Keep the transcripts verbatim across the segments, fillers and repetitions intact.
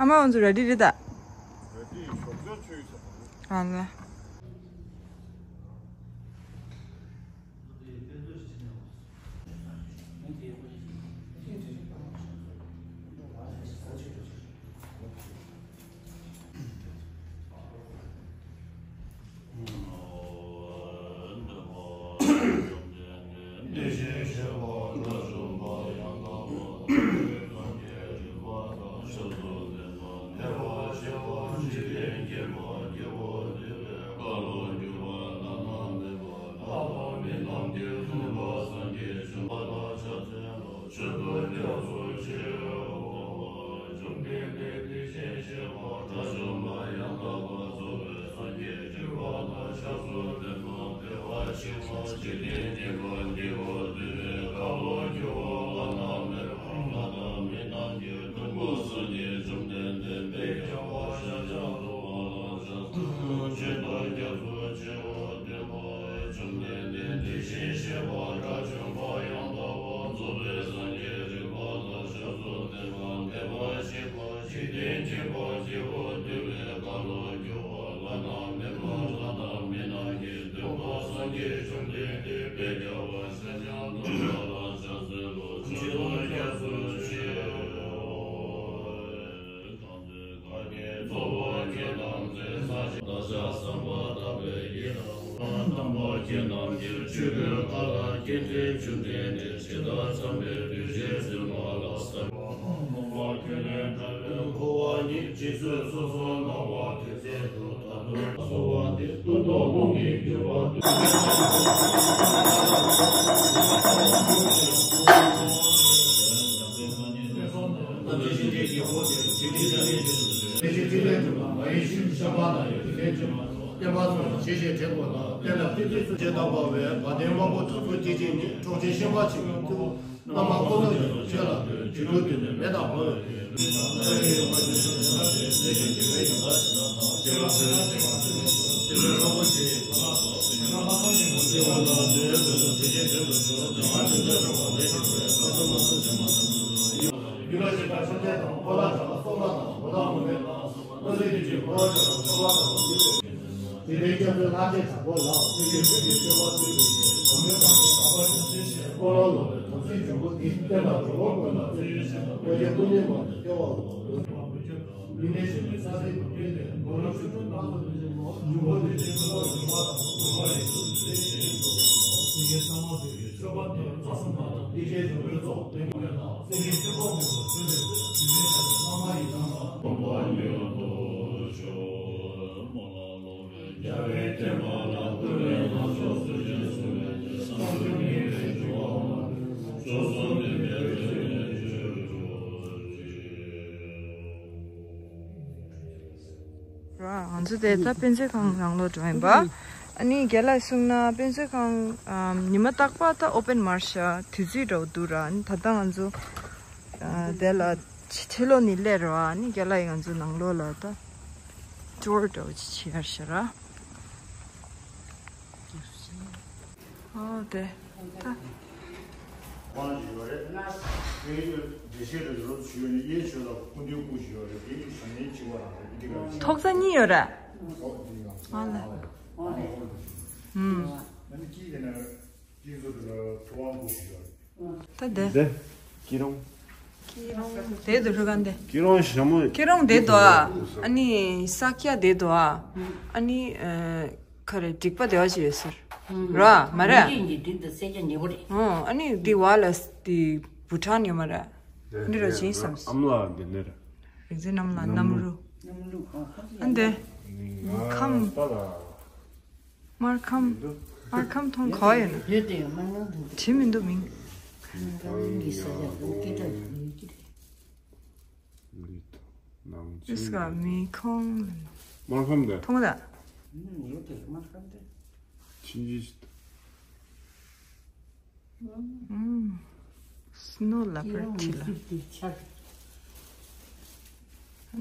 ཨ་མ་ང་ཚོ་ར་ཌི་རེད་ད། ར་ཌི་ཞོགས་ཇ་མཆོད་ཡོད་ས་རེད། ཨ་ལ། ར། ང་ཚོ་དེ་ད་དཔེ་མཛོད་ཁང་ནང་ལོགས་འགྲོ་ཡིན་པ། ཨ་ནི་རྒན་ལགས་གསུངས་ན་དཔེ་མཛོད་ཁང་ཉི་མ་རྟག་པར་ད་ཨོ་པན་མ་རེད་ཤག་དུས་ཚོད་འདྲ་བོ་འདུག་ར། ཨ་ནི་ད་ལྟ་ང་ཚོ་དེ་ལ་ཕྱི་ལོགས་ནས་སླེབས་ར། ཨ་ནི་རྒན་ལགས་ཡིས་ང་ཚོ་ནང་ལོགས་ལ་ད་ཊུར་འདྲ་བོ་ཅིག་བྱེད་ཡ་ཤག་ར། ཨོ་དེ་ད། ཐོག་ས་གཉིས་ཡོད་ར། ཨུམ། ད་དེ། དེ་སྐྱིད་རོང་། སྐྱིད་རོང་། དེ་དུ་ཧྲུ་གན་དེ། སྐྱིད་རོང་ཞྭ་མོ། སྐྱིད་རོང་དེ་དུ་ཨ། ཨ་ནི་ས་སྐྱ་དེ་དུ་ཨ། ཨ་ནི་ཨ། ག་རེ་འགྲིག་པ་དེ་བ་ཅིག་ཡོད་ཟེར། ར་མ་ར། མི་རིགས་འདི་འདི་འདི་སེ་ཆ་ཉེ་པོ་རེད། ཨོ་ཨ་ནི་འདི་བ་ལ་འདི་བུ་ཁྲང་ཡོད་མ་ར། འདི་ར་ཅིན་སམ། ཨམ་ལ་འདི་ནེ་ར། རིག་འཛིན་ནམ་ལ་ནམ་རུ། ཨ་འདི། ཁམ། མར་ཁམ། མར་ཁམ་མཐོང་ག་ཡོད་ན། ཡོད་དེ་ཡོད་མ་ནང་དུ་འདུག་དྲི་མི་འདུག་མིང་། ཁམ་གི་ས་ཆ་འདི་སྐད་གྲགས་ཡོད་ཀྱི་རེད། ལི་ཐང་ནང་ཨིས་ཀ་མི་ཁོང་། མར་ཁམ་དེ། མཐོང་ད། ཡོད་དེ་མར་ཁམ་དེ། ཕྱིན་ཅི། སི་ནོ་ལེ་པར་ཌི་ལ།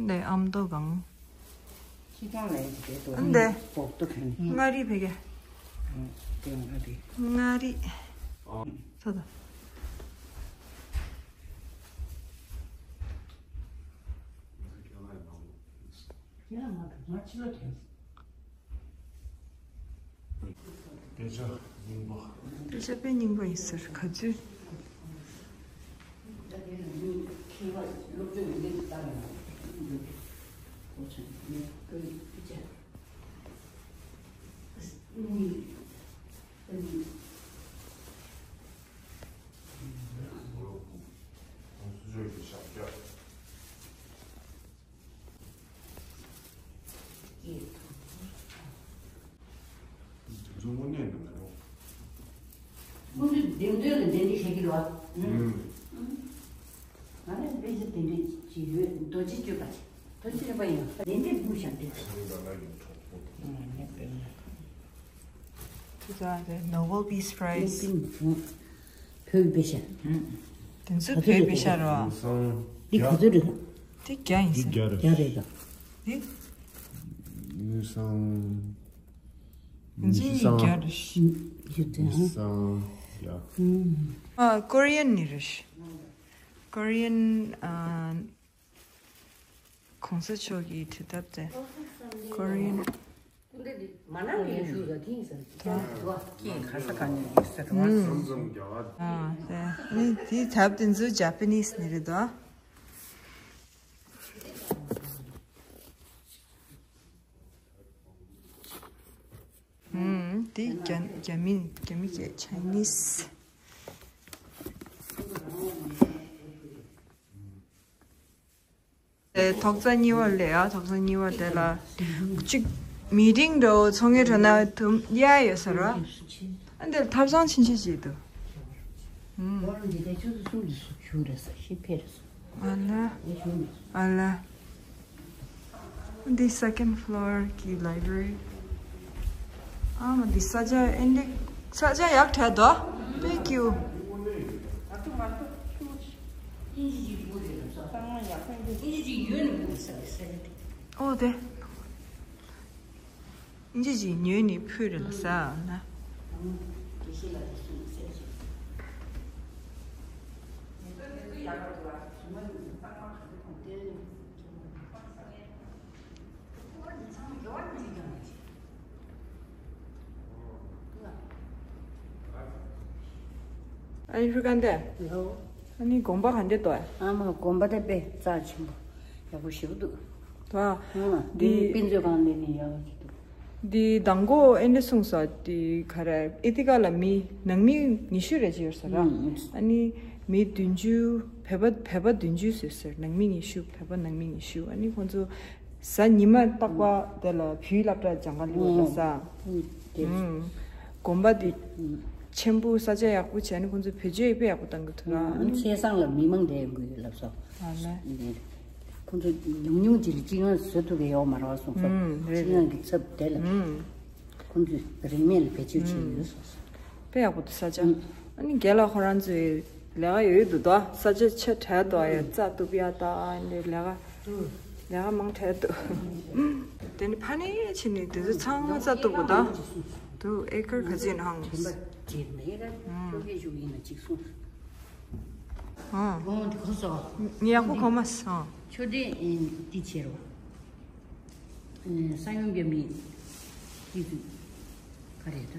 འདི་ཨ་མདོ་གང་། ཁྱི་སྤྱང་ལ་ཡིན་དེ་དོ། འདི་སྤོག་ཏུ་ཁན། མངའ་རིས་ཕ་གི། དེ་མངའ་རིས། མངའ་རིས། ཨ། ཚ་ད། ཡང་ང་དང་ང་ཕྱི་ལ་དྲན། དཔེ་ཆ་རྙིང་པ། དཔེ་ཆ་དཔེ་རྙིང་པ་ཡིན་ཟེར་ག་ཚོད། དེ་ཚོ་དངོས་གནས་ནང་ལ་རོགས། དངོས་གནས་བདེན་དོན་ལ་བདེན་འདི་བཤད་ཀྱི་རེད་བ། ཨུམ། ང་ནི་དཔེ་ཆ་དེ་འདྲས་ཅིག་ཡོད། རྡོ་རྗེ་གཅོད་པ་ཅིག་རྡོ་རྗེ་གཅོད་པ་ཡིན་ན་དེ་འདྲས་འདུག་བཞག་དེ། ཨ་ནི་དཔེ་མ། དེ་ཚོ་ཨ་རེ་Nobel Peace Prize། བོད་ཀྱི་དཔེ་ཆ། དེ་ཚོ་བོད་དཔེ་ཆ་རེད་བ། འདི་ག་ཚོད་རེད། དེ་བརྒྱ་ཡིན་ས། འདི་བརྒྱ་རེད། བརྒྱ་རེད་ད། དེ། དངུལ་སྲང་། ཉི་ཤུ་སྲང་། བརྒྱ་རེད། ཉི་ཤུ་སྲང་བརྒྱ། ཨ། ཀོ་རི་ཡན་ནི་རེད། ཀོ་རི་ཡན། ཨ། གོང་ས་མཆོག་གི་དུས་སྟབས་དེ། ཀོ་རི་ཡན། སྐུ་ཟླ་འདི་མ་ནང་གི་ཞུ་ལ་ཐིང་ས། ད། ཀྱི་ཁ་ས་ག་ནས་ཡིན་ཟེར་བ། ཨུམ། ཨ། དེ་ནི་དེའི་ཐབ་དེ་ཚོ་ཇ་པ་ནིས་ནི་རེད་དོ། ཨུམ། དེ་རྒྱ་རྒྱ་མི་རྒྱ་མི་སྐད། Chinese། ཨེ། ཐོག་བརྩེགས་གཉིས་པ་ལས་ཨ། ཐོག་བརྩེགས་གཉིས་པ་དེ་ལ་གཅིག་མི་ཊིང་འདྲ་བོ་ཚོགས་མཁན་འགྲོ་ན་དུམ་གཡར་ཡོད་ས་ར། ཨ། འདིར་ཐབ་ཚང་ཕྱིན་ཆད་བྱེད་དུ། ཨུམ། ཨ་ལ། ཨ་ལ། འདི་second floor གི་library། ཨ་མ། འདི་ས་ཆ་ཨེ་འདི་ས་ཆ་ཡག་དྲགས་དོ། Thank you། ཨོ་དེ། ཨིན་ཇི་ཅིག་ཉོས་ནས་ཕུལ་རེད་ལ་ཟ་ན། ཨ་ནི་ཧྲུ་ཀན་ཏེ། ཨ་ནི་དགོན་པ་ག་འདྲ་འདུག་ཨ། ཨ་མ། དགོན་པ་དེ་དཔེ་རྩ་ཆེན་པོ་ཡག་པོ་ཞེ་པོ་འདུག་ད། ཨ། འདི་དཔེ་མཛོད་ཁང་ལས་ནི་ཡག་པོ་ཞིག་འདུག་འདི་མདང་དགོང་ཨེ་འདྲ་གསུངས་སོང་། འདི་ག་རེ། ཨེ་ཏི་ཀ་ལ་མི་ནང་མི་ཉི་ཤུ་རེ་ཅིག་ཡོད་ས་ར། ཨ་ནི་མི་བདུན་ཅུ། བོད་པ་བོད་པ་བདུན་ཅུ་ཟེར་ཟེར། ནང་མི་ཉི་ཤུ། བོད་པ་ནང་མི་ཉི་ཤུ། ཨ་ནི་ཁོང་ཚོ་གཟའ་ཉི་མ་རྟག་པར་དེ་ལ་བོད་ཡིག་སློབ་གྲྭ་སྦྱང་ག་སླེབས་ཡོད་ས། ཨུམ། དགོན་པ་འདི་ཆེན་པོ་ས་ཆ་ཡག་པོ་བྱས་ནས་ཁོང་ཚོས་བེད་སྤྱོད་དཔེ་ཡག་པོ་བཏང་གི་འདུག་ར། ཨ་ནི་ཚེས་བཟང་ལ་མི་མང་དེ་ཡོང་གི་ཡོད་ལབ་སོང་། ཨ་ལ། ཁོང་ཚོ་ཉུང་ཉུང་ཅིག་ལ་སྤྱི་ཡོངས་བཟོ་ཐུབ་ཀྱི་ཡོད་མ་རེད་གསུངས་སོང་། ཨུམ། རེད། སྤྱི་ཡོངས་ཀྱི་ཚབ་དེ་ལ། ཨུམ། ཁོང་ཚོས་རིན་མེད་ལ་བེད་སྤྱོད་བྱས་ཡོད་གསུངས་སོང་། དཔེ་ཡག་པོ་འདུག་ས་ཆ། ཨུམ། ཨ་ནི་རྒན་ལགས་ཁོ་རང་ཚོའི་ལས་ཀ་ཡོད་འདུག་དོ། ས་ཆ་ཆེ་དྲགས་དོ། ཡ། རྩྭ་གཏུབ་ཡ་ད་ཨ་ནི་ལས་ཀ་ལས་ཀ་མང་དྲགས་འདུག་དེ་ནི་ཕ་ནས་ཕྱིན་ནས་དེ་ཚོ་ཚང་མ་རྩྭ་གཏུབ་དགོས་ད། དུ་ཨེ་ཀར་ག་ཚོད་ཡིན་ནའང་། དྲན་པ་བརྗེད་མེད་ར་ཨུམ། ཁྱོ་གས་ཞུགས་ཡིན་ན་ཅིག་གསུངས། ཨ། ཨོ་འདི་གོ་སོང་། ངས་ཡག་པོ་གོ་མ་སོང་། ཆོས་ལྡན་འདི་བྱེད་རོགས། ཨེ། ས་ཡོམ་རྒྱབ་མི་དེ་ཚོ་ག་རེ་ད།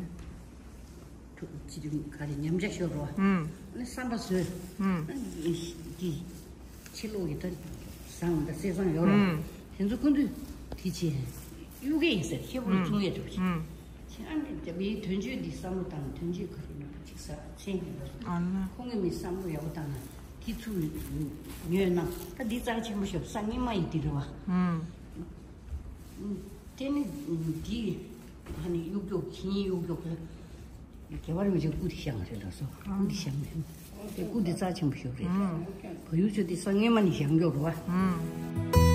ཁྲུ་ཅི་དུ་ག་རེ་ཉམས་ཆག་ཤོར་རོ། ཨུམ། ཨ་ནི་བསམ་པ་བཟོས། ཨུམ། ཨ་ནི་དེ་ཕྱི་ལོགས་ཀྱི་ད་བཟང་ད་གསེར་བཟང་ཡོད་རོ། ཨུམ། དེ་ཚོ་ཁོ་ཚོས་དེ་བྱས་གཡུག་གི་ཡིན་ཟེར། ཁྱེད་པོ་ལ་ཨུམ་བཙུགས་ཡས་འགྲོ་བྱས། ཨུམ། ཁྱེད་ཨ་ནི་རྒྱ་མིའི་དོན་གཅོད་འདི་བསམ་བློ་བཏང་། དོན་གཅོད་ག་རེ་ན་ཅིག་ས་མཚན་གྱི་ལོ། ཨ་ལ། ཁོང་གིས་མི་བསམ་བློ་ཡག་པོ་བཏང་ན་དེ་ཚུར་ཉོས་ན་ད་འདི་རྩ་ཆེན་པོ་ཞིག་ས་སྔོན་མ་ཡི་དེ་རེད་བ། ཨུམ། དེ་ནི་འདི་ཧ་ནི་གཡུག་རྒྱོག་གིན་གཡུག་རྒྱོག་དགེ་བ་རིན་པོ་ཆེ་སྐུ་དེ་བཞེངས་རེད་ལ་སོ། སྐུ་དེ་བཞེངས་ནས་དེ་སྐུ་དེ་རྩ་ཆེན་པོ་ཞིག་རེད། ཨུམ། བལ་ཡུལ་ཚོ་དེ་ས་སྔོན་མ་ནས་བཞེངས་རྒྱུ་རེད་བ། ཨུམ།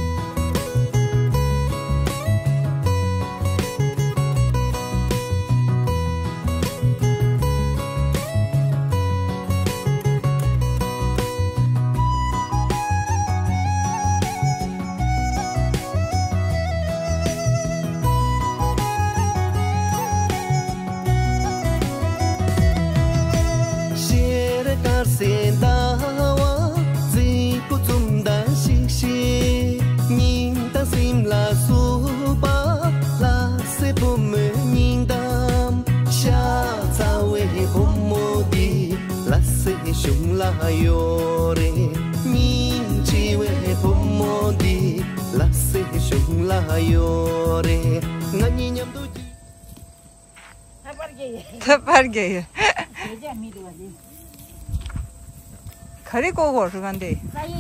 ཡོད་རེད། ང་གཉིས་མཉམ་དུ་ཅིག་ད་པར་རྒྱག་ཡོད། ད་པར་རྒྱག་ཡོད། ཞེ་ཆགས་མི་འདུག་བ་དེ། ག་རེ་བཀོག་གོ་ཧྲུ་ཀན་ཏེ། ས་ཡི་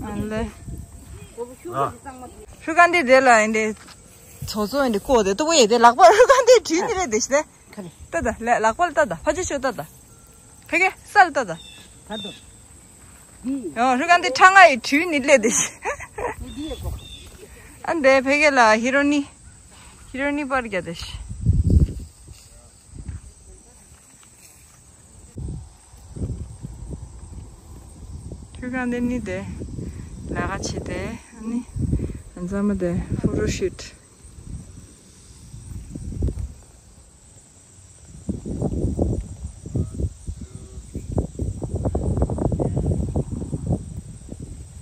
ཨ་ལེ། ཧྲུ་ཀན་ཏེ་དེ་ལ་ཨེ་འདྲེ། ཚོ་ཚོ་ཨེ་འདྲེ་བཀོག་དེ་ལྟ་བུ་ཡེ་དེ་ལག་པ་ཧྲུ་ཀན་ཏེ་དྲུད་ནི་རེད་དེ་ཤི་དེ། ལྟ་ད་ལག་པ་ལ་ལྟ་ད་ཕ་ཆུ་ཆུ་ལྟ་ད། ཕ་གི་ས་ལ་ལྟ་ད། ད་དོ། འདི། ཡང་ཧྲུ་ཀན་ཏེ་ཁྲ་ང་ཡི་དྲུད་ནི་ལེ་དེ་ཤི། འདི་ཡེ་གོ། ཨ་འདི་ཕ་གི་ལ་ཧི་རོ་ནི། ཧི་རོ་ནི་པར་རྒྱག་དེ་ཤི། ཁྱོད་གང་དེ་ནི་དེ་ལས་ཀ་བྱེད་དེ་ནི་ཨ་ནི་ཨ་མཚན་མ་དེ་ཕོ་ཊོ་ཤུ་ཊི།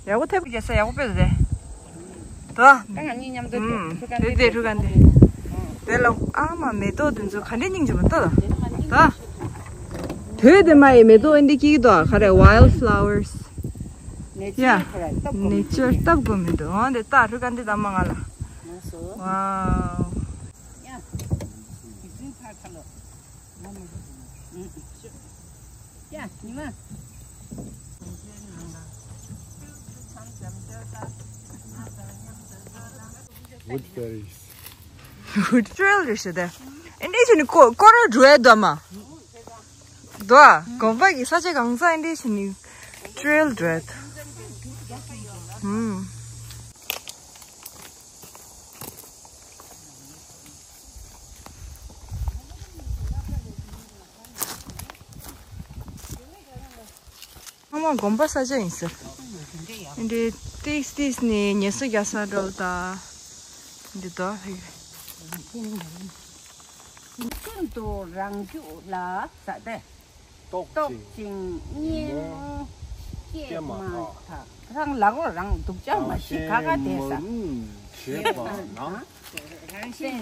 ཡག་པོ་ཐེབས་རྒྱ་ས་ཡག་པོ་སྤེལ་རེད། དོ། ད་ང་གཉིས་མཉམ་དུ་ཨུམ། ཧྲུ་ཀན་དེ་དེ་ཧྲུ་ཀན་དེ། དེ་ལ་ཨ་མ་མེ་ཏོག་དེ་ཚོ་ག་འདྲའི་སྙིང་རྗེ་མ་ལྟོས་དང་། ད། བོད་དེ་མ་ཡི་མེ་ཏོག་ཨེ་འདི་སྐྱིད་དོ་ག་རེ་ཝའིལ་ཕ་ལ་ཝར་སི། ཡ། ནེ་ཅར་སྟབས་གོ་མི་འདུག་འོན་ཏེ་ད་ཧྲུ་ཀན་དེ་ད་མ་ང་ལ། ལགས་སོ། ཝའོ། ཡ། དེ་ཚོའི་ཕར་ཁ་ལོ། ཡ། ཉི་མ། Wood berries. Wood trail རེད་ཤི་དེ། ཨེ་འདྲེ་ཆུ་ནི་ཀོ་ཀོ་ར་འགྲོ་ཡ་དོ་མ། དོ། དགོན་པ་གི་ས་ཆ་གང་ས་ཨེ་འདྲེ་ཆུ་ནི་ཊེལ་འགྲོ་ཡ་དོ། ཧུམ། ཚང་མ་དགོན་པ་ས་ཆ་ཡིན་ཟེར། འདི་ཏིས་ཏིས་ནི་ཉེ་སོ་རྒྱ་ས་འགྲོ་ད། འདི་དོ། ཤིན་ཏུ་རང་རྒྱུད་ལ་ཟ་སྟེ། རྟོག་ཅིང་གཉེན་མོ་སྐྱེས་མ་ཐག་རང་ལ་རོ་རང་སྡུག་ཅག་མ་ཤི་ག་ག་དེ་ས། བྱེད་པ་ན། བཙན་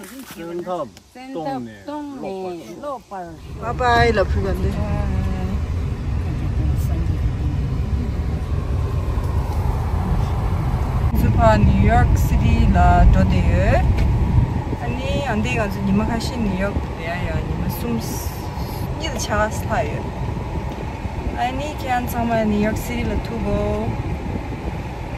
ཐབས་བཙན་ཐབས་བཏང་ནས་སློབ་པར། བཱའི་བཱའི་ལ་ཕུལ་ག་འདི། ཚུར་ཕར་ནིའུ་ཡོག་སི་ཊི་ལ་འགྲོ་བསྡད་ཡོད། ཨ་ནི་ཨ་འདི་ང་ཚོ་ཉི་མ་ཁ་ཤས་ནིའུ་ཡོག་ཏུ་བསྡད་ཡ་ཡོད། ཉི་མ་གསུམ་གཉིས་དང་ཕྱེད་ཀ་ལྷག་ཡོད། ཨ་ནི་ཁྱེད་རང་ཚང་མ་ནིའུ་ཡོག་སི་ཊི་ལ་ཐུག་གོ།